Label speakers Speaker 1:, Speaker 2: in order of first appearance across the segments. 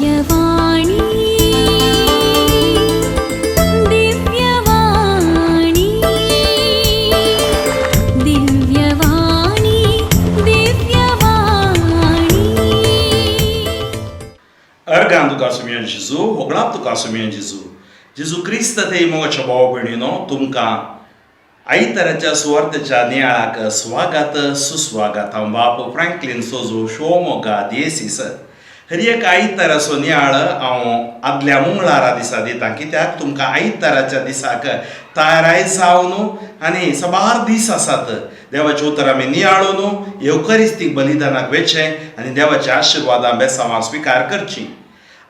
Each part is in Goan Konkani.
Speaker 1: दिव्यवाणी, दिव्यवाणी, दिव्यवाणी, दिव्यवाणी.
Speaker 2: अर्गां तुका सुमयन जेजू, होगळाप तुका सुमयन जेजू. जेजू क्रिस्त ते मोगाच्या भाव भयणीनो, तुमकां आयताराच्या सुवार्तेच्या नियाळाक स्वागत सुस्वागत. हांव बाप फ्रँकलीन सोजू, शिवमोगा दियेसीस. हर एक आयताराचो नियाळ हांव आदल्या मंगळारा दिसा दिता, कित्याक तुमकां आयताराच्या दिसाक तयाराय जावन आनी साबार दीस आसात देवाचे उतर आमी नियाळून येवकरिस्तीक बलिदानाक वेचें आनी देवाच्या आशिर्वादां बेसांवां स्विकार करची.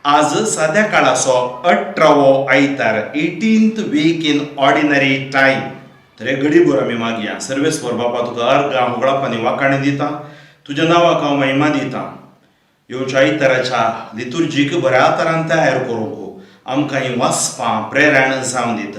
Speaker 2: आज साद्या काळाचो 18वो आयतार, 18th week in ordinary time. तर एक घडीभर आमी मागया. सर्वेस्वर बापा, तुका अर्गां, होगळाप आनी वाखाणी दिता. तुज्या नांवाक हांव महिमा दिता. येवच्या आयताराच्या लितुर्जीक बऱ्या तरान तयार करूंक आमकां ही वाचपां प्रेरण जावन दित.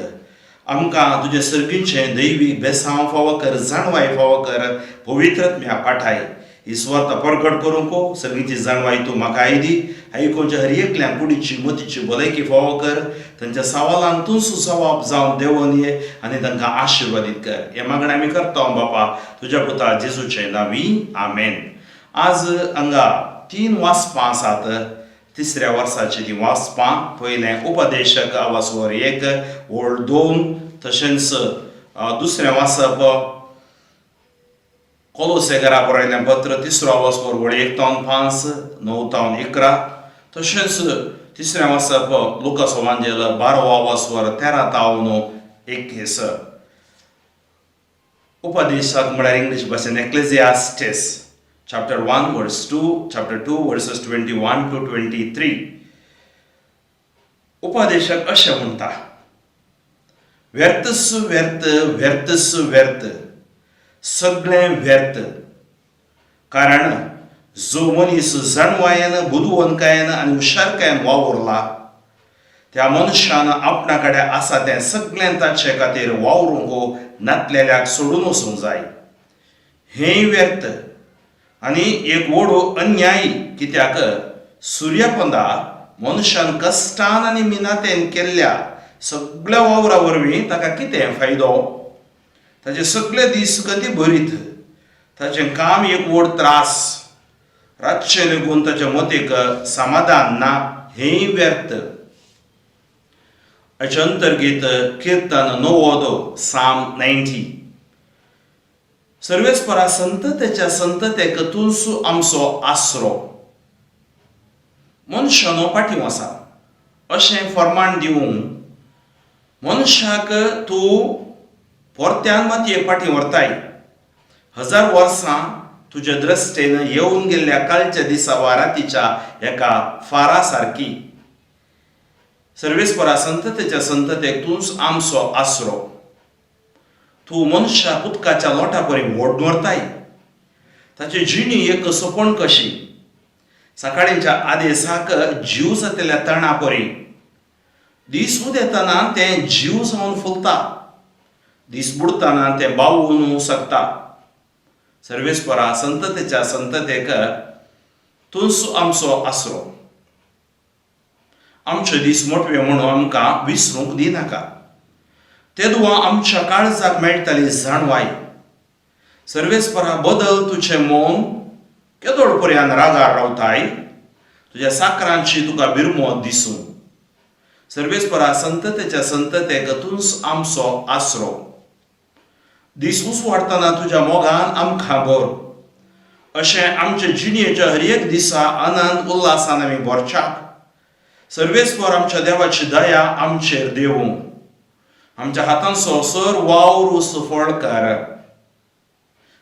Speaker 2: आमकां तुजें सर्गीचें दैवीक बेसांव फावो कर, जाणवाय फावो कर. पवित्रत्म्या पाठाय. ही सुवार्ता परगट करूंक सर्गीची जाणवाय तूं म्हाकाय दी. आयकोच्या हर एकल्यान कुडीची मतीची भलायकी फावो कर. तांच्या सवालांक तूं सुजवाब जावन देवोन ये आनी तांकां आशिर्वादीत कर. हें मागणें आमी करता बापा, तुज्या पुता जेजूचे नांवी, आमेन. आज हांगा तीन वाचपां आसात, तिसऱ्या वर्साची ती वाचपां. पयलें उपदेशक आवासवर 1 ओळ 2, तशेंच दुसरें वाचप कोलोसेगरा बरयलें पत्र, तिसरो आवासवर वळ 1 तावन 5, 9 तावन 11, तशेंच तिसरें वाचप लुकास वांजेल 12वो आवासवर 13 तावन 21. उपदेशक म्हळ्यार इंग्लीश भाशेन Ecclesiastes, chapter 1 verse 2, chapter 2 verses 21 to 23. उपदेशक अशें म्हणटा, व्यर्थच व्यर्थ, व्यर्थच व्यर्थ, सगळें व्यर्थ. कारण जो मनीस जाणवायेन, बुदवंतकायेन आनी हुशारकायेन वावुरला, त्या मनशान आपणा कडेन आसा तें सगळें ताचे खातीर वावरूंक नातलेल्याक सोडून वचूंक जाय. हेंय व्यर्थ आनी एक व्हड अन्याय, कित्याक सुर्यापंदा मनशान कश्टान आनी मिनातेन केल्ल्या सगळ्या वावरा वरवीं ताका कितें फायदो? ताचे सगळे दीस गती भरीत. ताचें काम एक व्हड त्रास. रातचें लेगून ताच्या मतेक समाधान ना. हेंय व्यर्थ. हाचे अंतर्गीत किर्तन 90, साम 90. सर्वेस्परा, संततेच्या संततेक तूंच आमचो आसरो. मनशानो, फाटीं आसा अशें फर्माण दिवंक मनशाक तूं परत्यान मातये फाटीं व्हरताय. 1000 वर्सां तुज्या दृश्टेन येवन गेल्ल्या कालच्या दिसा वा रातीच्या एका फारा सारकी. सर्वेस्परा, संततेच्या संततेक तूंच आमचो आसरो. तूं मनशाक उदकाच्या लोटा परी व्हड व्हरताय. ताची जिणी एक सपण कशी, सकाळींच्या आदेसाक जीव जातल्या तणा परी. दीस उदेतना तें जीव जावन फुलता, दीस बुडतना तें बावून शकता. सर्वेस्परा, संततेच्या संततेक तूंच आमचो आसरो. आमचे दीस मोटवे म्हणून आमकां विसरूंक दिनाका. तेदुआ आमच्या काळजाक मेळटाली जाणवाय. सर्वेस्परा, बदल तुजें मन. केदोळ पर्यान रागार रावताय? तुज्या साकरांची तुका बिरमोत दिसूं. सर्वेस्परा, संततेच्या संततेक तूंच आमचो आसरो. दीस उसवाडटना तुज्या मोगान आमकां भर. अशें आमचे जिणयेच्या हर एक दिसा आनंद उल्हासान आमी भरच्याक सर्वेस्पर आमच्या देवाची दया आमचेर देवूं. आमच्या हातांचो सर वावर सफळ कर.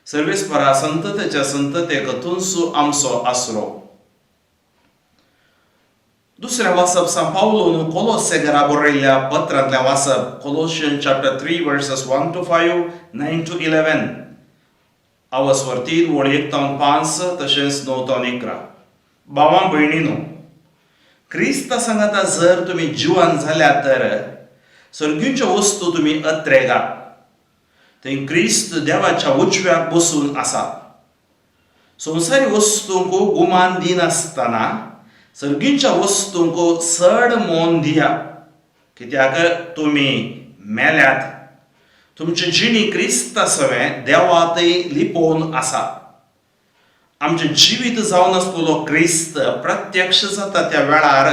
Speaker 2: सर्वेस्परा, संततेच्या संततेक तूंच आमचो आसरो. दुसरें वाचप सांत पावलून कोलोसेगरा बरयल्ल्या पत्रांतलें वाचप, Colossian chapter 3 verses 1 to 5, 9 to 11. आवसवर 3 वळ 1 तावन 5, तशेंच 9 तावन 11. भावां भयणीनो, क्रिस्ता सांगाता जर तुमी जिवन जाल्या तर सर्गींच्यो वस्तू तुमी अत्रेगा, थंय क्रिस्त देवाच्या उजव्याक बसून आसा. संवसारी वस्तूंक गुमान दिनासतना सर्गींच्या वस्तूंक चड मोन दिया, कित्याक तुमी मेल्यात. तुमची जिणी क्रिस्ता सवें देवातय लिपोवन आसा. आमचें जिवीत जावन आसलेलो क्रिस्त प्रत्यक्ष जाता त्या वेळार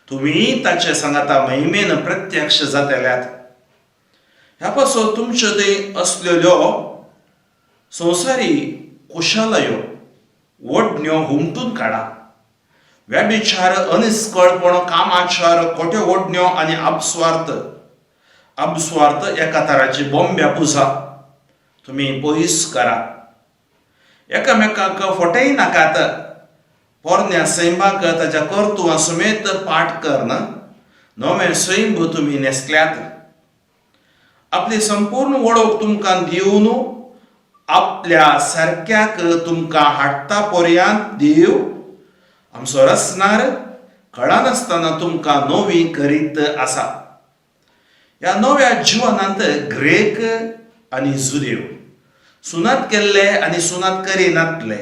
Speaker 2: तुमी ताचे सांगाता महिमेन प्रत्यक्ष जातल्यात. ह्या पासून तुमच्यो थंय असलेल्यो संवसारी कुशलयो ओडण्यो हुमटून काडा. व्यभिचार, अनिस्कळपण, कामाचार, खोट्यो ओडण्यो आनी अपस्वार्थ अपस्वार्थ एका तराची बोंब्या पुजा तुमी पयस करा. एकामेकाक फटय नाकात. पोरण्या सैमाक ताच्या कर्तुवां समेत पाठ करन नवें सैम तुमी न्हेसल्यात. आपली संपूर्ण वळख तुमकां दिवन आपल्या सारक्याक तुमकां हाडटा पर्यंत देव आमचो रचणार कळनासतना तुमकां नवी करीत आसा. ह्या नव्या जिवनांत ग्रेक आनी जुदेव, सुनात केल्ले आनी सुनात करिनातले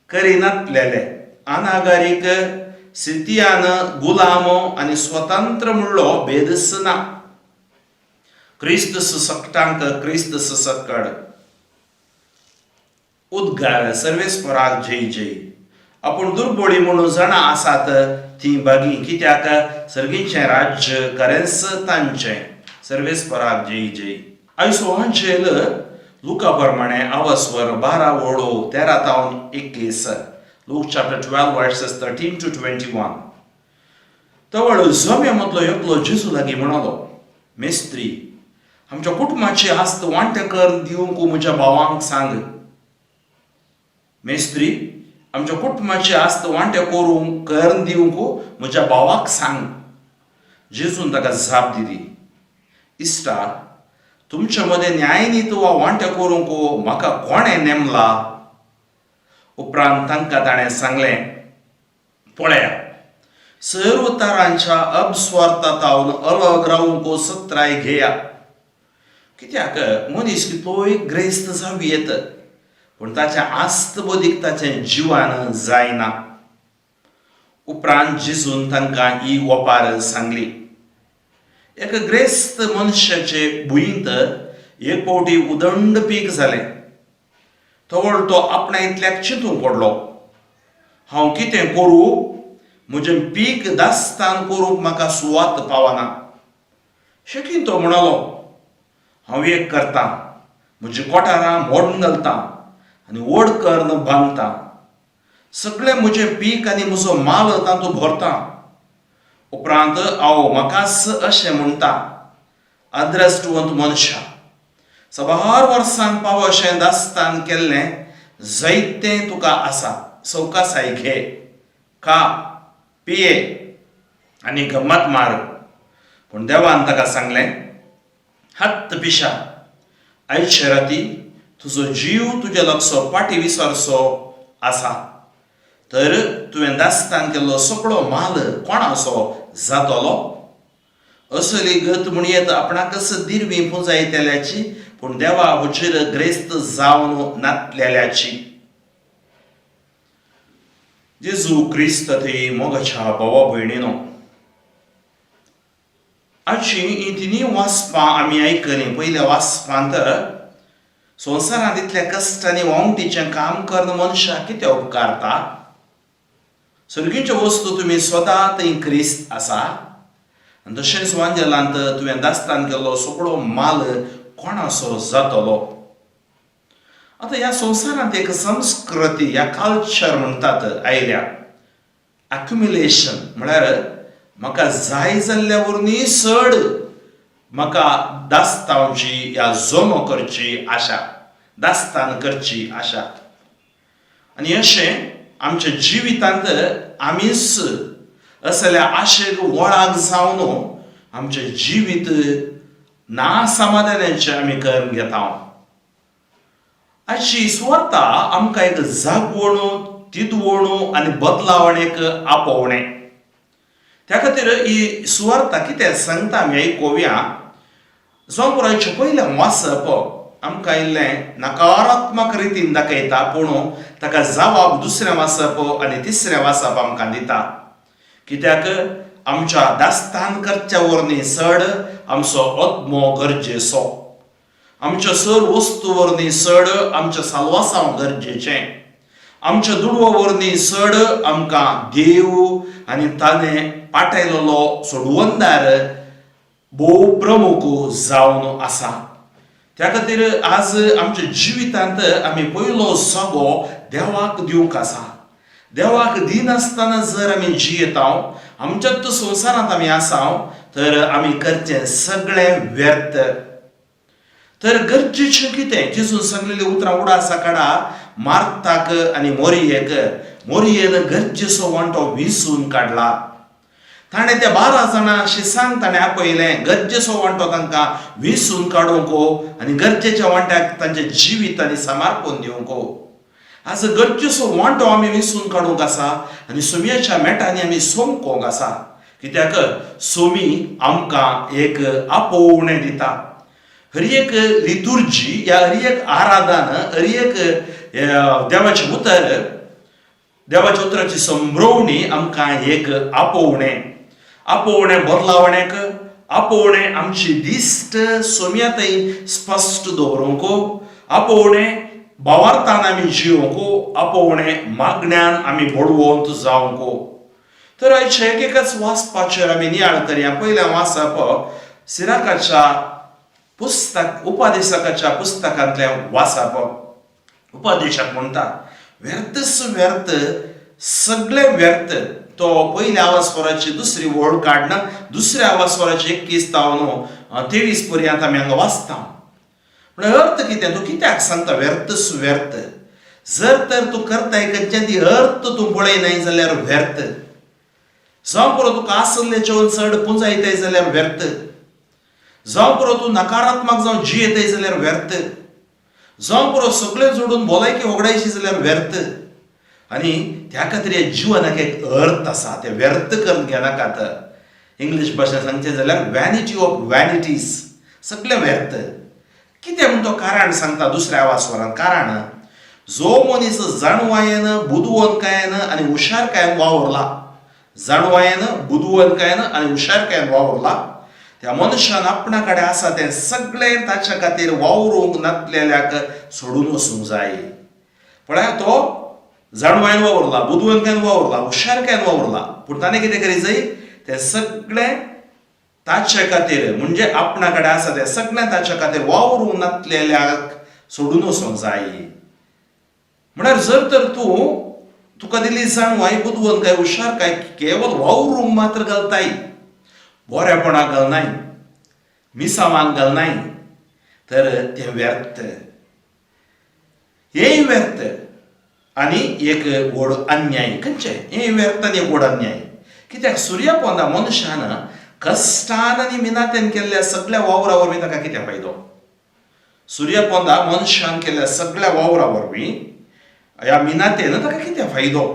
Speaker 2: करिनातलेले, अनागारीक, सितियान, गुलाम आनी स्वतंत्र म्हणलो भेदच ना. क्रिस्त सकटांक क्रिस्त सकड उद्गार. सर्वेस्पराक जय जय. आपूण दुर्बोळी म्हणून जाणां आसात ती बागी, कित्याक सर्गीचें राज्य खरेंच तांचें. सर्वेस्पराक जय जय. आयज वांजेल लुका प्रमाणे आवस्वर 12 ओळो 13 तावन 21. Luke chapter 12 verses 13 to 21. तवळ जम्या मदलो एकलो जेजू लागीं म्हणलो, मेस्त्री, आमच्या कुटुंबाची आस्त वांटे कर दिवंक म्हज्या भावांक सांग. मेस्त्री, आमच्या कुटुंबाची आस्त वांटे करूंक करून दिवंक म्हज्या भावाक सांग. जेजून ताका जाप दिली, इश्टा, तुमच्या मदें न्यायनीत वा वांटे करूंक म्हाका कोणें नेमला? उपरांत तांकां ताणें सांगलें, पळया, सर्व तरांच्या अपस्वार्थातावन अलग रावूंक सत्राय घेया, कित्याक मनीस कितलोय ग्रेस्त जावं येत, पूण ताचें आस्त बदीक ताचें जिवान जायना. उपरांत जेजून तांकां ही ओपार सांगली, एका ग्रेस्त मनशाचे भुंयंत एक फावटी उदंड पीक जालें. तवळ तो आपणा इतल्याक चिंतूंक पडलो, हांव कितें करूं? म्हजें पीक दास्तान करूंक म्हाका सुवात पावना. शेकीन तो म्हणालो, हांव एक करतां, म्हजी कोठारां मोडून घालतां आनी व्हड कर्न बांदता. सगळें म्हजें पीक आनी म्हजो माल तातूंत भरता. उपरांत हांव म्हाकाच अशें म्हणटा, अद्रश्टवंत मनशा, साबार वर्सांक पावो अशें दास्तान केल्लें जायतें तुका आसा. सवकासाय घे, खा, पिये आनी गम्मत मार. पूण देवान ताका सांगलें, हत्त पिशा, आयचे राती तुजो जीव तुज्या लागचो पाटी विसरचो आसा, तर तुवें दास्तान केल्लो सगळो माल कोणाचो जातलो? असली गत म्हणयेत आपणाकच दिरवी पुंजायतल्याची, पूण देवा हुजीर ग्रेस्त जावन नातलेल्याची. जेजू क्रिस्त थंय मोगाच्या भावा भयणीनो, आजची ही तिनूय वाचपां आमी आयकलीं. पयल्या वाचपांत संवसारांत इतल्या कश्टांनी वावटीचें काम करून मनशाक कितें उपकारता? सर्गीच्यो वस्तू तुमी स्वता थंय क्रिस्त आसा. आनी तशेंच वांजेलांत तुवें दास्तान केल्लो सगळो माल कोणाचो जातलो? आतां ह्या संवसारांत एक संस्कृती ह्या कल्चर म्हणटात आयल्या, अक्युमुलेशन. म्हळ्यार म्हाका जाय जाल्ल्या वरवीं चड म्हाका दास्तावची या जमो करची आशा, दास्तान करची आशा. आनी अशें आमच्या जिवितांत आमीच असल्या आशेक वळाक जावन आमचें जिवीत ना समाधानाचें आमी करून घेता. अशी सुवार्ता आमकां एक जागवण, तिदवण आनी बदलावणेक आपोवणें. त्या खातीर ही सुवार्ता कितें सांगता आमी आयकुया. जोंपुराचें पयलें वाचप. आमकां इल्लें नकारात्मक रितीन दाखयता, पूण ताका जवाब दुसरें वाचप आनी तिसरें वाचप आमकां दिता. कित्याक आमच्या दास्तान करच्या वरनी चड आमचो आत्मो गरजेचो, आमच्या सर वस्तू वरनी चड आमच्या साल्वासांव गरजेचें, आमच्या दुडवा वरनी चड आमकां देव आनी ताणें पाटयलेलो सोडवणदार भोव प्रमुख जावन आसा. त्या खातीर आज आमच्या जिवितांत आमी पयलो जागो देवाक दिवंक आसा. देवाक दिनासतना जर आमी जियेता, आमच्याच संवसारांत आमी आसा, तर आमी करचें सगळें व्यर्थ. तर गरजेचें कितें? जेजून सांगलेलीं उतरां उडासा काडा मार्ताक आनी मोरयेक. मोरयेन गरजेचो वांटो विसून काडला. ताणें त्या 12 जाणां शिसांक ताणें आपयलें, गरजेचो वांटो तांकां विसून काडूंक आनी गरजेच्या वांट्याक तांच्या जिवीत आनी समर्पण दिवंक. आज गरजेचो वांटो आमी विसून काडूंक आसा आनी सोमयाच्या मेटांनी आमी सोमकोंक आसा. कित्याक सोमी आमकां एक आपोवणें दिता. हर एक लितुर्जी या हर एक आराधन, हर एक देवाचें उतर, देवाच्या उतराची संभ्रोवणी आमकां एक आपोवणें, आपोवणें बदलावण्याक, आपोवणें आमची दिश्ट सोम्या थंय स्पश्ट दवरूंक, आपोवणें भावार्थान आमी जिवंक, आपोवणें मागण्यान आमी बळवंत जावंक. तर आयच्या एक एकच वाचपाचेर आमी नियाळ करया. पयलें वाचप सिराकाच्या पुस्तक, उपादेशकाच्या पुस्तकांतलें वाचप. उपदेशक म्हणटा, व्यर्थच व्यर्थ, सगळें व्यर्थ. तो पयल्या आवाजस्वराची दुसरी वळ काडना, दुसऱ्या आवाजस्वराची 21 तावन 23 पर्यंत आमी हांगा वाचता. म्हळ्यार अर्थ कितें? तूं कित्याक सांगता व्यर्थच व्यर्थ? जर तर तूं करताय खंयच्या ती अर्थ तूं पळयनाय जाल्यार व्यर्थ. जावं पुरो तुका आसलेच्या चड पुंजायताय जाल्यार व्यर्थ. जावं पुरो तूं नकारात्मक जावं जियेताय जाल्यार व्यर्थ. जावं पुरो सगळें जोडून भलायकी होगडायशी जाल्यार व्यर्थ. आनी त्या खातीर ह्या जिवनाक एक अर्थ आसा, तें व्यर्थ करून घेनाकात. इंग्लीश भाशेन सांगचें जाल्यार वॅनिटी ऑफ वॅनिटीज, सगळें व्यर्थ. कितें म्हूण तो कारण सांगता दुसऱ्या आवाजस्वरान. कारण जो मनीस जाणवायेन, बुदवंतकायेन आनी हुशारकायेन वावुरला, जाणवायेन, बुदवंतकायेन आनी हुशारकायेन वावुरला, त्या मनशान आपणा कडेन आसा तें सगळें ताच्या खातीर वावरूंक नातलेल्याक सोडून वचूंक जाय. पळय, तो जाणवायेन वावुरला, बुदवंतकायेन वावुरला, हुशारकायेन वावुरला, पूण ताणें कितें करीत जाय? तें सगळें ताचे खातीर, म्हणजे आपणा कडेन आसा तें सगळें ताच्या खातीर वावरूंक नातलेल्याक सोडून वचूंक जाय. म्हळ्यार जर तर तूं तुका दिली जाणवाय, बुदवंतकाय, हुशारकाय केवल वावरूंक मात्र घालताय, बरेपणाक घालनाय, मिसावांक घालनाय, तर तें व्यर्थ, हेंय व्यर्थ आनी एक व्हड अन्याय. खंयचें हें व्यर्थ आनी एक व्हड अन्याय? कित्याक सुर्यापोंदा मनशान कश्टान आनी मिनातेन केल्ल्या सगळ्या वावरा वरवीं ताका कितें फायदो? सुर्यापोंदा मनशान केल्ल्या सगळ्या वावरा वरवीं, ह्या मिनातेन ताका कितें फायदो?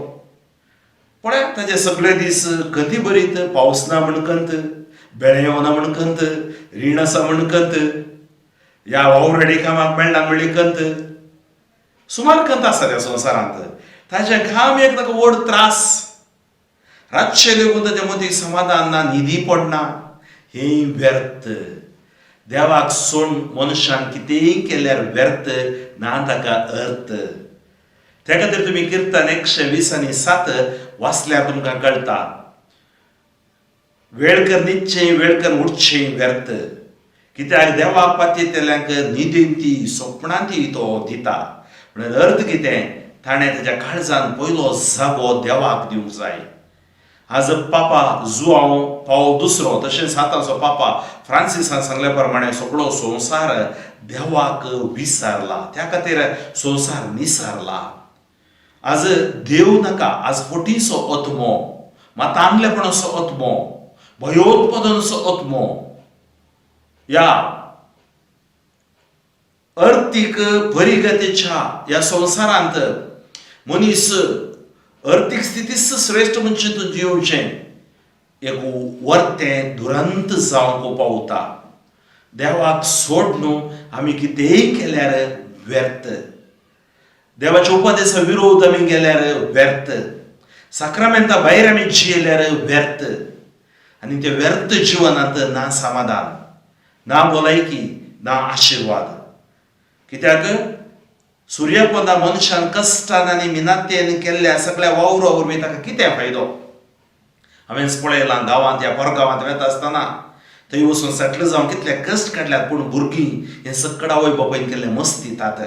Speaker 2: पळय, ताजे सगळे दीस खंती भरीत. पावस ना म्हण खंत, बेळे येवना म्हण खंत, रीण आसा म्हण खंत, ह्या वावराडी कामाक मेळना म्हणली खंत, सुमार खंत आसा त्या संवसारांत. ताजे घाम एक ताका व्हड त्रास. रातचें लेगून ताच्या मदीं समाधान ना, न्हिदी पडना. हें व्यर्थ. देवाक सोड मनशान कितेंय केल्यार व्यर्थ, ना ताका अर्थ. त्या खातीर तुमी किर्तन 120 आनी 7 वाचल्यार तुमकां कळटा, वेळ कर न्हिदचें, वेळ कर उठचें व्यर्थ. कित्याक देवाक पातयेतल्यांक न्हिदेंती सपनांती तो दिता. म्हळ्यार अर्थ कितें? ताणें ताच्या काळजान पयलो जागो देवाक दिवंक जाय. आज पापा जुआंव पावल दुसरो तशेंच आतांचो पापा फ्रांसिसान सांगल्या प्रमाणे सगळो संवसार देवाक विसरला, त्या खातीर संवसार निसरला. आज देव नाका. आज फटीचो आत्मो, मातांगलेपणाचो आत्मो, भयोत्पादनाचो आत्मो, ह्या अर्थीक परिगतीच्या ह्या संवसारांत मनीस अर्थीक स्थितीच श्रेश्ठ म्हूण चिंतून जिवचें एक वर्तें दुरंत जावंक पावता. देवाक सोड न्हू आमी कितेंय केल्यार व्यर्थ. देवाच्या उपदेसा विरोध आमी गेल्यार व्यर्थ. साक्रामेंता भायर आमी जियेल्यार व्यर्थ. आनी ते व्यर्थ जिवनांत ना समाधान, ना भलायकी, ना आशिर्वाद. कित्याक सुर्यापोंदा मनशान कश्टान आनी मिनातेन केल्ल्या सगळ्या वावरा वरवीं ताका कितें फायदो? हांवेंच पळयलां गांवांत ह्या परगांवांत वेता आसतना थंय वचून सेटल जावन कितले कश्ट काडल्यात, पूण भुरगीं हें सकड आवय बापायन केल्लें मस्ती तात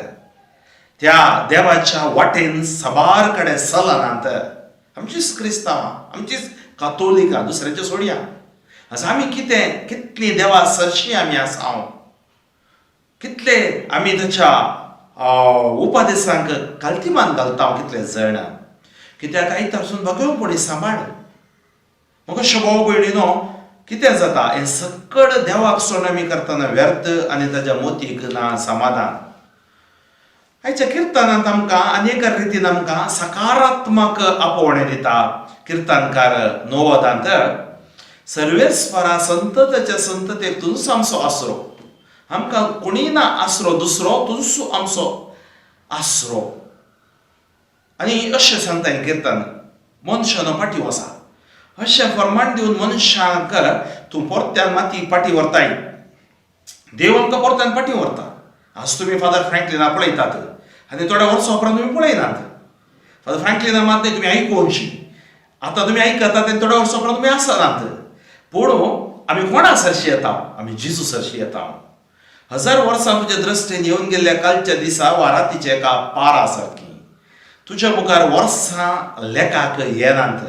Speaker 2: त्या देवाच्या वाटेन साबार कडेन चलनात. आमचीच क्रिस्तांवां, आमचीच कातोलिकां, दुसऱ्यांचें सोडया. आसा आमी कितें कितलीं देवा सरशीं आमी आसा, कितले आमी ताच्या उपदेसांक कालतीमान घालता कितले जाण. कित्याक आयतारसून भगवपणी सांबाळ. म्हाका भाव भयणीनो, कितें जाता हें सकड देवाक सोडून आमी करतना व्यर्थ आनी ताच्या मोतीक ना समाधान. आयच्या किर्तनांत आमकां अनेक रितीन आमकां सकारात्मक आपोवणें दिता किर्तनकार नोवदांत. सर्वेस्परा संततेच्या संततेक तुजो आमचो आसरो, आमकां कोणीय ना आसरो दुसरो, तुजो आमचो आसरो. आनी अशें सांगता हें किर्तन, मनशान फाटीं वसा अशें फर्माण दिवन मनशांक तूं परत्यान माती फाटीं व्हरताय. देव आमकां परत्यान फाटीं व्हरता. आज तुमी फादर फ्रँकलिना पळयतात आनी थोड्या वर्सां उपरांत तुमी पळयनात. फादर फ्रँकलिना मात न्ही तुमी आयकुची, आतां तुमी आयकतात आनी थोड्या वर्सां उपरांत तुमी आसनात. पूण आमी कोणा सरशी येता? आमी जेजू सरशी येता. हजार वर्सां तुज्या दृश्टीन येवन गेल्ल्या कालच्या दिसा वा रातीच्या एका पारा सारकी तुज्या मुखार वर्सां लेखाक येनात.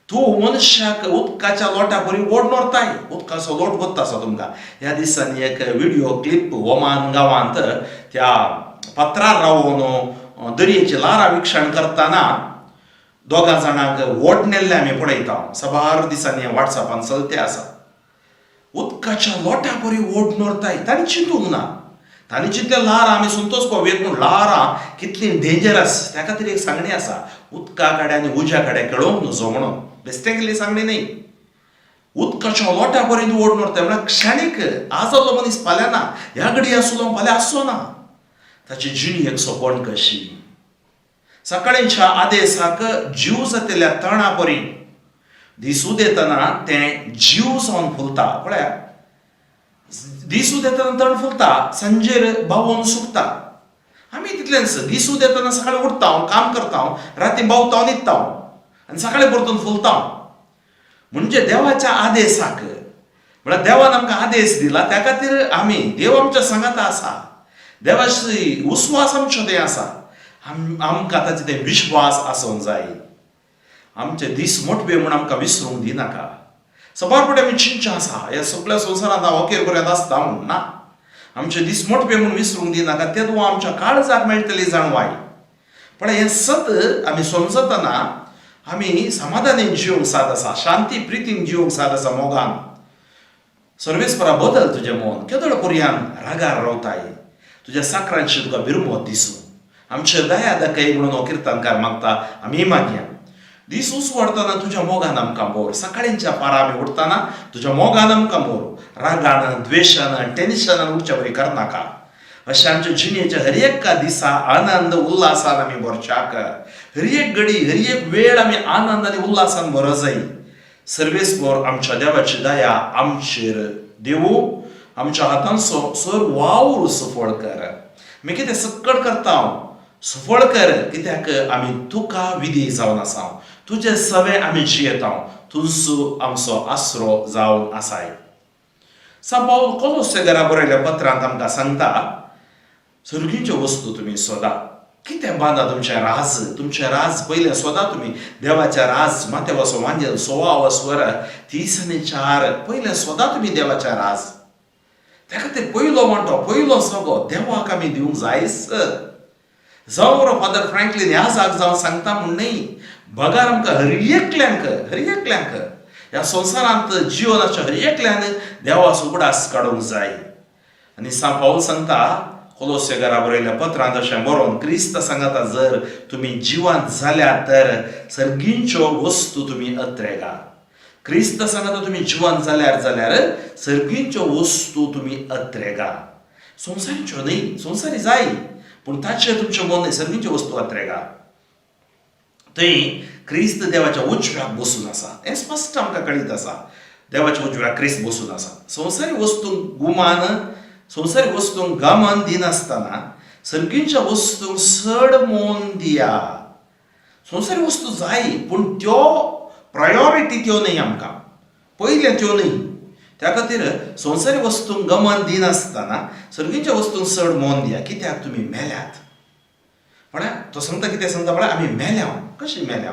Speaker 2: तूं मनशाक उदकाच्या लोटा बरी ओड व्हरताय. उदकाचो लोट गोत्ता आसा तुमकां. ह्या दिसांनी एक व्हिडियो क्लिप ओमान गांवांत त्या पत्रार रावन दर्येची ल्हारां विक्षण करतना दोगां जाणांक ओड नेल्ले आमी पळयता. साबार दिसांनी वॉट्सॅपान चलते आसा. उदकाच्या लोटा बरी ओड व्हरताय. तांणी चिंतूंक ना, तांणी चिंतलें ल्हारां आमी संतोष पावयत, पूण ल्हारां कितलीं डेंजरस. त्या खातीर एक सांगणी आसा, उदका कडेन आनी उज्या कडेन खेळोवंक नजो म्हणून. बेश्टें केल्ली सांगणी न्ही. उदकाच्या लोटा पर्यंत ओड व्हरता म्हळ्यार क्षणीक. आज आसलो मनीस फाल्यां ना, ह्या घडी आसलो फाल्यां आसचो ना. ताची जिणी एक सपन कशी. सकाळींच्या आदेसाक जीव जातल्या तणा परी दीस उदेतना तें जीव जावन फुलता. पळया, दीस उदेतना तण फुलता, सांजेर बावोन सुकता. आमी तितलेंच दीस उदेतना सकाळी उठता, काम करता, राती बावता, न्हिदता आनी सकाळी परतून फुलता. म्हणजे देवाच्या आदेसाक, म्हळ्यार देवान आमकां आदेश दिला, त्या खातीर आमी देव आमच्या सांगाता आसा. देवाची उस्वास आमचो तें आसा. आमकां ताचे ते विश्वास आसूंक जाय. आमचे दीस मोटवे म्हूण आमकां विसरूंक दिनाका. सबार फावटी आमी चिंतचें आसा, ह्या सगळ्या संवसारांत हांव अखेर पर्यंत आसता म्हूण ना. आमचे दीस मोटवे म्हूण विसरूंक दिनाका, तेदो आमच्या काळजाक मेळटली जाणवाय. पण हें सत आमी समजतना आमी समाधानीन जिवंक साद आसा, शांती प्रितीन जिवंक साद आसा, मोगान. सर्वेस्परा बदल तुजें मन, केदळ पर्यान रागार रावताय? तुज्या साकरांची तुका बिरमोत दिसूं. आमचेर दया दाखय म्हणून हो किर्तनकार मागता. आमी मागया, दीस उसवाडतना तुज्या मोगान आमकां भर. सकाळींच्या पारा आमी उठतना तुज्या मोगान आमकां भर. रागान, द्वेशान, टेन्शनान उठच्या बरी करनाका. अशें आमच्या जिणेच्या हर एका दिसा आनंद उल्हासान आमी भरच्याक. हर एक घडी, हर एक वेळ आमी आनंद आनी उल्हासान भर जाय. सर्वेस्पर आमच्या देवाची दया आमचेर देवू. आमच्या हातांचो सर वावर सफळ कर. आमी कितें सक्कड करता सफळ कर, कित्याक आमी तुका विधी जावन आसा. तुजे सवे आमी जियेता. तुजो आमचो आसरो जावन आसाय. सांत पावल कोलोसे घरा बरयल्या पत्रांत आमकां सांगता, सर्गींच्यो वस्तू तुमी सोदा. कितें बांदा तुमचें राज, तुमचें राज पयलें सोदा तुमी देवाचें राज. मातेवाचो वांजेल 16:34. पयलें सोदा तुमी देवाचें राज. त्या खातीर पयलो वांटो, पयलो सगो देवाक आमी दिवंक जायच. जावं फादर फ्रँकलीन ह्या जाग जावन सांगता म्हूण न्हय, बगार आमकां हर एकल्यांक, हर एकल्यांक ह्या संवसारांत जिवनाच्या हर एकल्यान देवाचो उगडास काडूंक जाय. आनी सांत पावल सांगता कोलोसे घरा बरयल्या पत्रांत अशें बरोवन, क्रिस्त सांगता जर तुमी जिवांत जाल्यात तर सर्गींच्यो वस्तू तुमी अत्रेगा. क्रिस्त सांगाता तुमी जिवन जाल्यार जाल्यार सर्गींच्यो वस्तू तुमी अत्रेगा, संवसारीच्यो न्हय. संवसारी जाय पूण ताचेर तुमचें मन न्हय, सर्गींच्यो वस्तू अत्रेगा. थंय क्रिस्त देवाच्या उजव्याक बसून आसा हें स्पश्ट आमकां कळीत आसा. देवाच्या उजव्याक क्रिस्त बसून आसा. संवसारी वस्तूंक गुमान, संवसारी वस्तूंक गमन दिनासतना सर्गींच्या वस्तूंक चड मन दिया. संवसारी वस्तू जाय पूण त्यो प्रायोरिटी त्यो न्हय, आमकां पयलें त्यो न्हय. त्या खातीर संवसारी वस्तूंक गमन दिनासतना सर्गींच्या वस्तूंक चड मन दिया, कित्याक तुमी मेल्यात. म्हळ्यार तो सांगता, कितें सांगता म्हळ्यार आमी मेल्या. कशी मेल्या?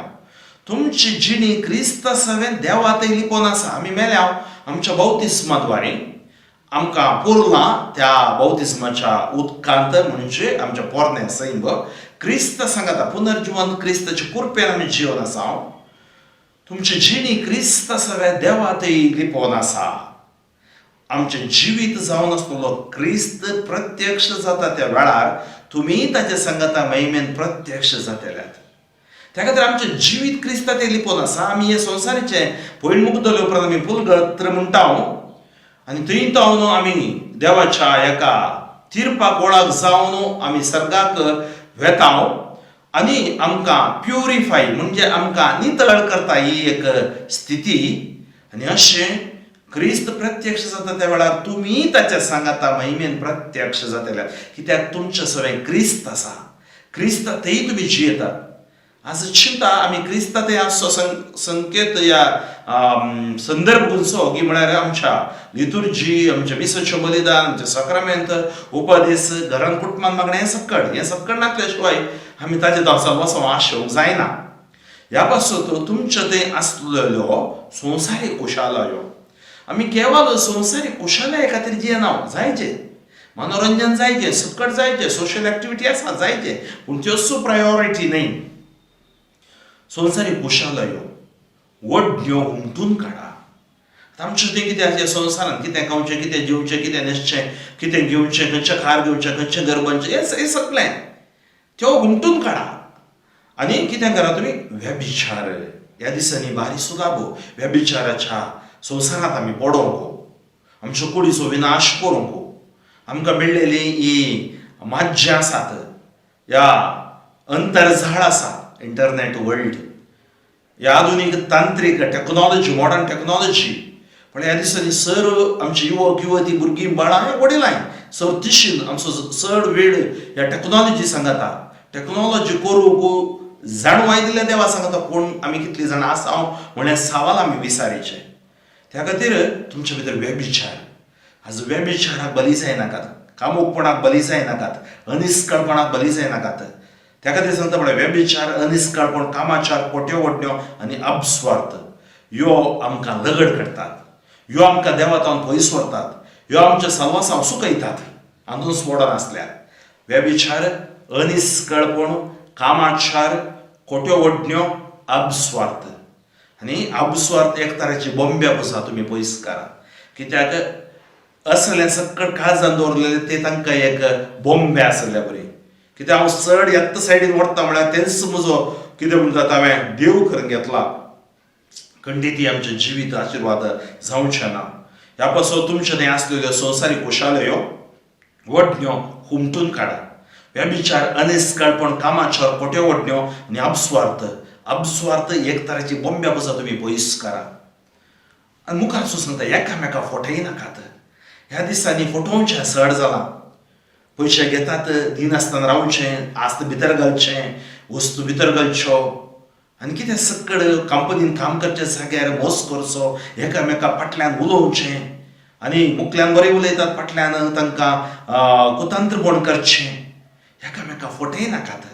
Speaker 2: तुमची जिणी क्रिस्ता सवें देवा थंय लिपोवन आसा. आमी मेल्या आमच्या बौतिस्माद्वारे आमकां पुरलां त्या बौतिस्माच्या उदकांत, म्हणजे आमच्या पोरणे सैम क्रिस्त सांगाता पुनर्जिवन क्रिस्ताच्या कुरपेन आमी जिवन आसा. तुमची जिणी क्रिस्त सवें देवा थंय लिपोवन आसा. आमचें जिवीत जावन आसतलो क्रिस्त प्रत्यक्ष जाता त्या वेळार तुमी ताच्या सांगाता महिमेन प्रत्यक्ष जातल्यात. त्या खातीर आमचें जिवीत क्रिस्ता तें लिपोवन आसा. आमी हे संवसारीचें पयण मुगदले उपरांत आमी पुलगत्र म्हणटा आनी थंय जावन आमी देवाच्या एका तिरपाक वळख जावन आमी सर्गाक वेता आनी आमकां प्युरिफाय म्हणजे आमकां नितळ करता ही एक स्थिती. आनी अशें क्रिस्त प्रत्यक्ष जाता त्या वेळार तुमी ताच्या सांगाता महिमेन प्रत्यक्ष जातले, कित्याक तुमच्या सवें क्रिस्त आसा. क्रिस्त थंय तुमी जियेतात. आज चिंता आमी क्रिस्ता ते आसचो संकेत या संदर्भ खंयचो की म्हळ्यार आमच्या लितुर्जी, आमच्या मिसाचें बलिदान, आमचें साक्रामेंत, उपदेस, घरान कुटुंबान मागणें, हें सक्कड. हें सक्कड नासल्या शिवाय आमी ताजे दावसाक वचों आशेवंक जायना. ह्या पासत तुमच्या थंय आसलेलो संवसारीक खुशालयो, आमी केवल संवसारीक खुशालये खातीर जियेना. जायचे मनोरंजन, जायचे सक्कड, जायचे सोशल एक्टिविटी आसा जायचे, पूण त्योच प्रायोरिटी न्हय. संवसारीक खुशालयो वडण्यो हुमटून काडा. आतां आमचें तें कितें आसा, संवसारांत कितें खावचें, कितें जेवचें, कितें न्हेसचें, कितें घेवचें, खंयचें कार घेवचें, खंयचें घर बांदचें, हें सगळें त्यो हुमटून काडा. आनी कितें करा तुमी? व्यभिचार ह्या दिसांनी भारी सुलाबो. व्यभिचाराच्या संवसारांत आमी पडोंक, आमच्यो कुडीचो विनाश करूंक आमकां मेळ्ळेली ही माज्यां आसात, ह्या अंतरजाळ आसा, इंटरनेट वर्ल्ड, ह्या आधुनीक तांत्रीक टॅक्नॉलॉजी, मॉडर्न टॅक्नॉलॉजी. पण ह्या दिसांनी सर आमचे युवक युवती, भुरगीं बाळां, हे वडिलांय सर तिशीन आमचो चड वेळ ह्या टॅक्नॉलॉजी सांगाता. टॅक्नॉलॉजी करूंक जाणवाय दिल्या देवा सांगता, पूण आमी कितलीं जाणां आसा म्हणल्यार सवाल आमी विसारीचें. त्या खातीर तुमचे भितर व्यभिचार, आज व्यभिचाराक बली जायनाकात, कामुकपणाक बली जायनाकात, अनिस्कळपणाक बली जायनाकात. त्या खातीर सांगता पळय, व्यभिचार, अनिस्कळपण, कामाचार, कोट्यो वडण्यो आनी अपस्वार्थ ह्यो आमकां लगड करतात, ह्यो आमकां देवातावन पयस व्हरतात, ह्यो आमच्या सलवासांव सुकयतात हातून स्फोडन आसल्यार. व्यभिचार, अनिस्कळपण, कामाचार, खोट्यो वडण्यो, अपस्वार्थ. आनी अपस्वार्थ एक तरेची बॉम्ब्या पसा तुमी पयस करा, कित्याक असलें सक्कड काळजान दवरलेलें ते तांकां एक बॉम्बे आसल्या बरी. कित्याक हांव चड येत्त सायडीन व्हरता म्हळ्यार तेंच म्हजो कितें म्हणटात हांवें देव करून घेतला. खंडीत आमचें जिवीत आशिर्वाद जावचें ना. ह्या पासून तुमचें थंय आसलेल्यो संवसारीक खुशालयो वडण्यो हुमटून काडा. व्यभिचार, अनिस्कळपण, कामाचार, खोट्यो वडण्यो आनी अपस्वार्थ. अपस्वार्थ एक तरेची बॉम्ब्या पसा तुमी पयस करा. आनी मुखार सांगता, एकामेका फटय नाकात. ह्या दिसांनी फटोवचें चड जालां. पयशे घेतात, दिनासतना रावचें, आस्त भितर घालचें, वस्तू भितर घालच्यो आनी कितें सक्कड कंपनीन काम करच्या जाग्यार मोस करचो, एकामेका फाटल्यान उलोवचें आनी मुखल्यान बरें उलयतात, फाटल्यान तांकां कुतंत्रपण करचें. एकामेका फटय नाकात.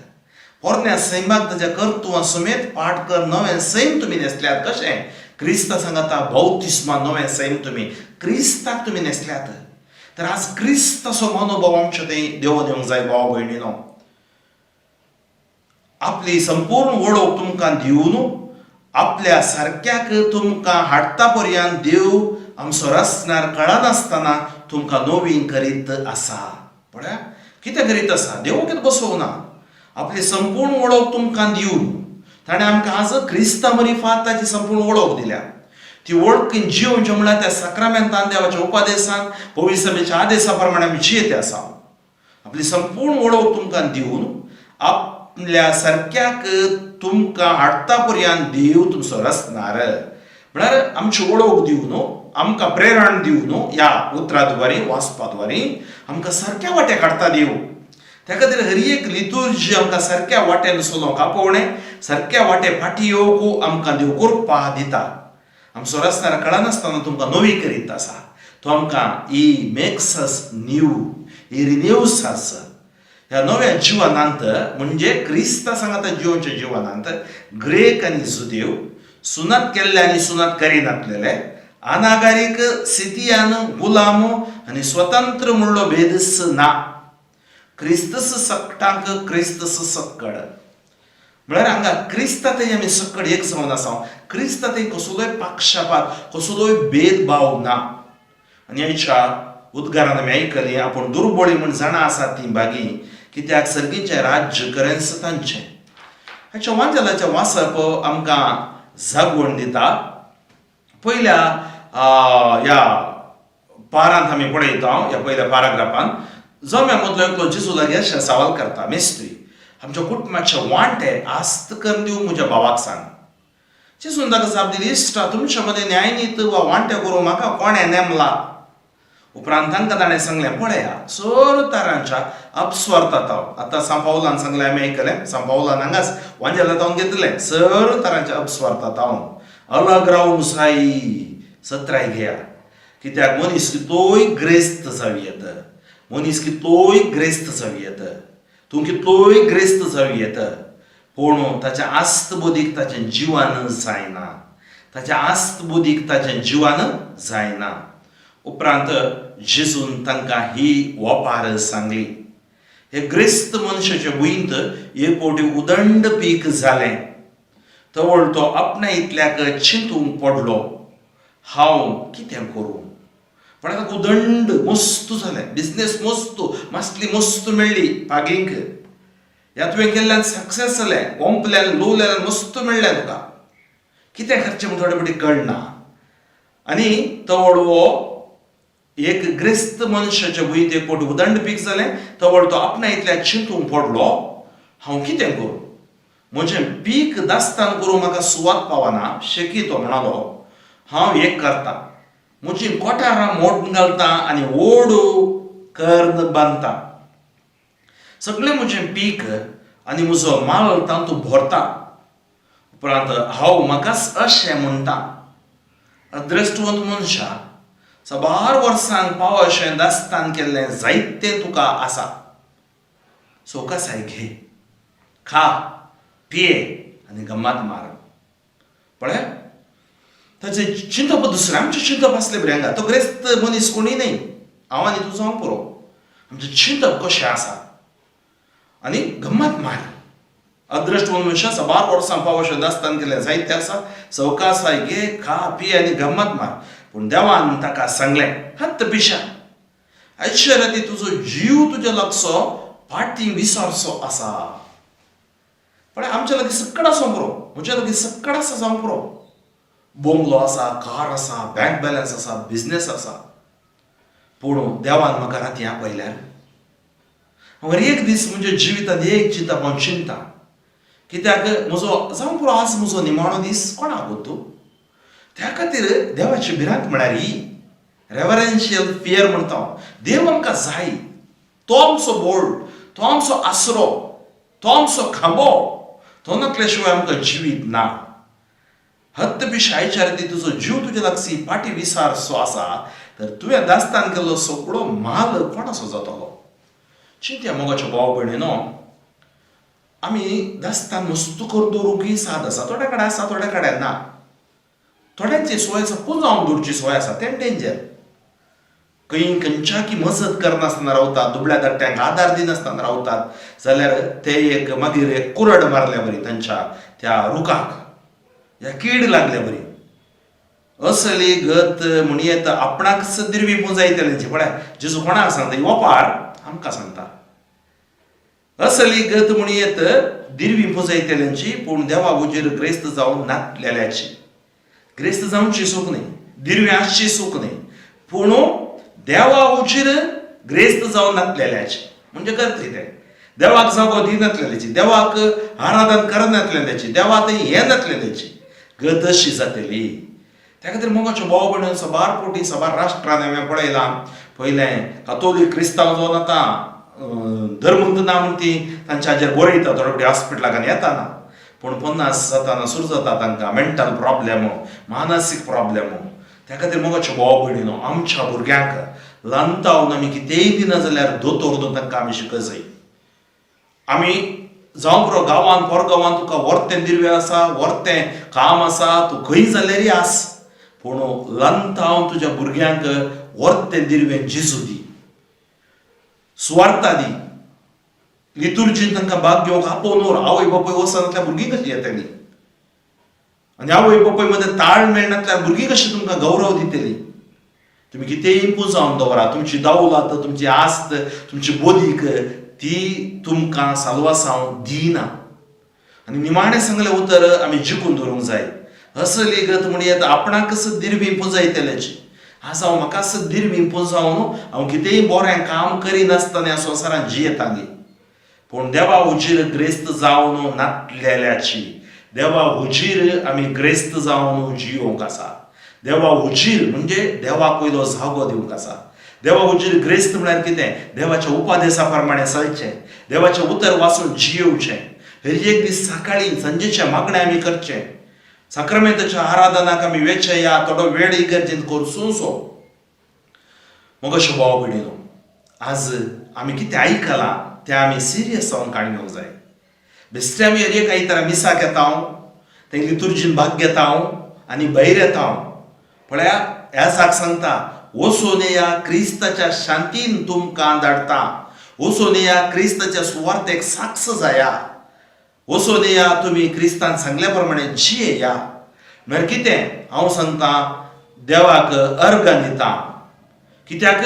Speaker 2: पोरण्या सैमाक ताच्या कर्तुवां समेत पाठ कर नवें सैम तुमी न्हेसल्यात. कशें क्रिस्ता सांगाता बौतिस्मा नवें सैम तुमी क्रिस्ताक तुमी न्हेसल्यात. तर आज क्रिस्ताचो मनोभाव आमच्या थंय देवोन येवंक जाय. भाव भयणीनो, आपली संपूर्ण वळख तुमकां दिवन आपल्या सारक्याक तुमकां हाडटा पर्यंत देव आमचो रचणार कळनासतना तुमकां नवीन करीत आसा. पळया कितें करीत आसा देव, कितें बसोवना. आपली संपूर्ण वळख तुमकां दिवन ताणें आमकां आज क्रिस्ता मरिफात ताची संपूर्ण वळख दिल्या. ती वळखीन जियोवचें म्हळ्यार त्या साक्रामेंतान, देवाच्या उपदेसान, पवित्र सभेच्या आदेसा प्रमाणे आमी जियेते आसा. आपली संपूर्ण वळख तुमकां दिवन आपल्या सारक्याक तुमकां हाडटा पर्यंत देव तुमचो रचणार. म्हळ्यार आमची वळख दिवन, आमकां प्रेरण दिवन, ह्या उतरा द्वारे, वाचपा द्वारे आमकां सारक्या वाट्याक हाडटा देव. त्या खातीर हर एक लितुर्जी आमकां सारक्या वाट्यान चलोवंक आपोवणें, सारक्या वाटे फाटी येवंक आमकां देव करपा दिता. आमचो रचणार कळनासतना तुमकां नवी करीत आसा. तो आमकां he makes us new, he renews us. ह्या नव्या जिवनांत, म्हणजे क्रिस्ता सांगाता जिवनच्या जिवनांत, ग्रेक आनी जुदेव, सुनात केल्ले आनी सुनात करिनातलेले, अनागारीक, सितियान, गुलाम आनी स्वतंत्र म्हणलो भेदच ना. क्रिस्तस सकटांक, क्रिस्तस सक्कड. म्हळ्यार हांगा क्रिस्ता थंय आमी सक्कड एक जावन आसा. क्रिस्ता थंय कसलोय पक्षपात, कसलोय भेदभाव ना. आनी आयच्या उद्गारान आमी आयकली, आपूण दुर्बळी म्हूण जाणा आसा ती भागी, कित्याक सर्गीचें राज्य करेंस तांचें. हाच्या वांजेलाचें वाचप आमकां जागवण दिता. पयल्या ह्या पारांत आमी पळयता, ह्या पयल्या पाराग्राफान जम्या मदलो एकलो जेजू लागीं अशें सवाल करता, मेस्त्री, आमच्या कुटुंबाचे वांटे आस्त करून दिवंक म्हज्या भावाक सांग. जेजून ताका जाप दिली, इश्टा, तुमच्या मदें न्यायनीत वा वांटे करूंक म्हाका कोणें नेमला? उपरांत तांकां ताणें सांगलें, पळया, चड तरांच्या अपस्वार्थात. आतां सांत पावलान सांगलें, आमी आयकलें, सांत पावलान हांगाच वांजेला तावन घेतलें, चड तरांच्या अपस्वार्थात अलग रावूंक जाय, सत्राय घेया, कित्याक मनीस कितलोय ग्रेस्त जावं येत, मनीस कितलोय ग्रेस्त जावं येत, तूं कितलोय ग्रेस्त जावं येत, पूण ताच्या आस्त बुदीक ताचें जिवन जायना, ताच्या आस्त बुदीक ताचें जिवन जायना. उपरांत जेजून तांकां ही ओपार सांगली, हे ग्रेस्त मनशाचे भुंयंत एक फावटी उदंड पीक जालें. तवळ तो आपणा इतल्याक चिंतूंक पडलो, हांव कितें करूं? पण ताका उदंड मस्त जालें, बिजनेस मस्त, मासली मस्त मेळ्ळी पागींक. ह्या तुवें केल्ल्यान सक्सेस जालें, ओंपल्यान लोवल्यान मस्त मेळ्ळें तुका. कितें करचें म्हूण थोडे फावटी कळना. आनी तवळ हो एक ग्रेस्त मनशाच्या भुंयेंत एक फावटी उदंड पीक जालें. तवळ तो आपणा इतल्या चिंतूंक पडलो, हांव कितें करूं? म्हजें पीक दास्तान करूंक म्हाका सुवात पावना. शेकी तो म्हणालो, हांव एक करता, म्हजीं कोठारां मोडून घालता आनी व्हड कर्न बांदता, सगळें म्हजें पीक आनी म्हजो माल तातूंत भरता. उपरांत हांव म्हाकाच अशें म्हणटा, अद्रश्टवंत मनशा, साबार वर्सांक पाव अशें दास्तान केल्लें जायतें तुका आसा. सवकासाय घे, खा, पिये आनी गम्मात मार. पळय, ताचें चिंतप दुसरें, आमचें चिंतप आसलें बरें. हांगा तो ग्रेस्त मनीस कोणूय न्हय, हांव आनी तूं जावंक पुरो. आमचें चिंतप कशें आसा? आनी गम्मात मार. अद्रश्ट मनशां, साबार वर्सां पाव अशें दास्तान केलें जायतें आसा, सवकासाय घे, खा, पी आनी गम्मत मार. पूण देवान ताका सांगलें, हत्त पिशा, आयचे राती तुजो जीव तुज्या लागचो फाटीं विसरचो आसा. पण आमच्या लागीं सक्कड आसूंक पुरो, म्हज्या लागीं सक्कड आसा जावंक पुरो, बोंगलो आसा, कार आसा, बँक बॅलन्स आसा, बिजनेस आसा, पूण देवान म्हाका राती आपयल्यार? हांव एक दीस म्हज्या जिवितांत एक चिंतप हांव चिंता, कित्याक म्हजो जावं पुरो आज म्हजो निमाणो दीस, कोणाक तूं. त्या खातीर देवाची भिरांत म्हळ्यार ही रेवरेन्शियल फियर म्हणटा हांव. देव आमकां जाय, तो आमचो बोळ, तो आमचो आसरो, तो आमचो खांबो, तो नासल्या शिवाय आमकां जिवीत ना. हत्त पिशायच्या ती तुजो जीव तुज्या लागसी फाटी विसारसो आसा, तर तुवें दास्तान केल्लो सगळो माल कोणाचो जातलो? चिंत्या मोगाच्या भाव भयणीनो, आमी दास्तान मस्त करून दवरूंकय साद आसा. थोड्या कडेन आसा, थोड्या कडेन ना. थोड्यांची सोय आसा, पुंजावन दवरची सोय आसा, तें डेंजर. खंय खंयच्याकी मजत करनासतना रावतात, दुबळ्या धाकट्यांक आदार दिनासतना रावतात, जाल्यार ते एक मागीर एक कुरड मारल्या बरी तांच्या त्या रुखाक या कीड लागल्या बरी. असली गत म्हणयेत आपणाकच दिरवी पुंजायतल्यांची. पळय, जेजू कोणाक सांगता ही ओपार? आमकां सांगता. असली गत म्हणयेत दिरवी पुंजायतल्यांची, पूण देवा हुजीर ग्रेस्त जावन नातलेल्याची. ग्रेस्त जावची चूक न्हय, दिरवें आसची चूक न्हय, पूण देवा उजीर ग्रेस्त जावन नातलेल्याची म्हणजे करत कितें, देवाक जागो दिनातलेल्याची, देवाक आराधन करनातलेल्याची, देवा थंय येनातलेल्याची गत अशी जातली. त्या खातीर मोगाच्यो भाव भयणीन, साबार पोटी साबार राष्ट्रान हांवें पळयलां. पयलें कातोलीक क्रिस्तांव जावन आतां धर्मूच ना म्हूण ती तांच्या हाजेर बरयता, थोडे फावटी हॉस्पिटलाक आनी येताना, पूण 50 जाताना सुरू जाता तांकां मेंटल प्रॉब्लेम, मानसीक प्रॉब्लेम. त्या खातीर मोगाच्यो भाव भयणीनो, आमच्या भुरग्यांक ल्हानतावन आमी कितेंय दिना जाल्यार दोतोर दोन तांकां आमी शिकय जाय. आमी जावं पुरो गांवांत पोरगांवांत तुका वर्तें दिरवें आसा, वर्तें काम आसा, तूं खंय जाल्यारय आस, पूण ल्हानतावन तुज्या भुरग्यांक वर्तें दिरवें जेजू दी, सुवार्ता दी. लितुर्जीन तांकां भाग घेवंक आपोवन व्हर. आवय बापूय वचनातल्यार भुरगीं कशीं येतलीं, आनी आवय बापूय मदें ताळ मेळनातल्यार भुरगीं कशीं तुमकां गौरव दितलीं. तुमी कितेंय पुजावन दवरा, तुमची दौलत, तुमची आस्त, तुमची बोदीक ती तुमकां साल्वासांव दिना. आनी निमाणें सांगलें उतर आमी जिखून दवरूंक जाय. असली गत म्हणयेत आपणाकच दिरवी पुजयतल्याची. आज हांव म्हाकाच दिरवी पुजावन हांव कितेंय बरें काम करिनासतना ह्या संवसारांत जियेता गे, पूण देवा हुजीर ग्रेस्त जावन नातलेल्याची. देवा हुजीर आमी ग्रेस्त जावन जियोवंक आसा. देवा हुजीर म्हणजे देवाक पयलो जागो दिवंक आसा. देवा हुजीर ग्रेस्त म्हळ्यार कितें? देवाच्या उपदेसा प्रमाणें चलचें, देवाचें उतर वाचून जियोवचें, हर एक दीस सकाळीं सांजेचें मागणें आमी करचें, साक्रामेंताच्या आराधनाक आमी वेचें या थोडो वेळ इगर्जेंत करचोसो. मग अशें भाव भयणीनो, आज आमी कितें आयकलां तें आमी सिरियस जावन काणी घेवंक जाय. बेश्टे आमी हर एक आयतारा मिसाक येता, थंय लितुर्जीन भाग घेता आनी भायर येता. पळया, ह्या सांगता, वचून या क्रिस्ताच्या शांतीन तुमकां धाडटा, वचून या क्रिस्ताच्या सुवार्तेक साक्ष जाया, वचून या तुमी क्रिस्तान सांगल्या प्रमाणे जियेया. म्हळ्यार कितें हांव सांगता, देवाक अर्गां दिता, कित्याक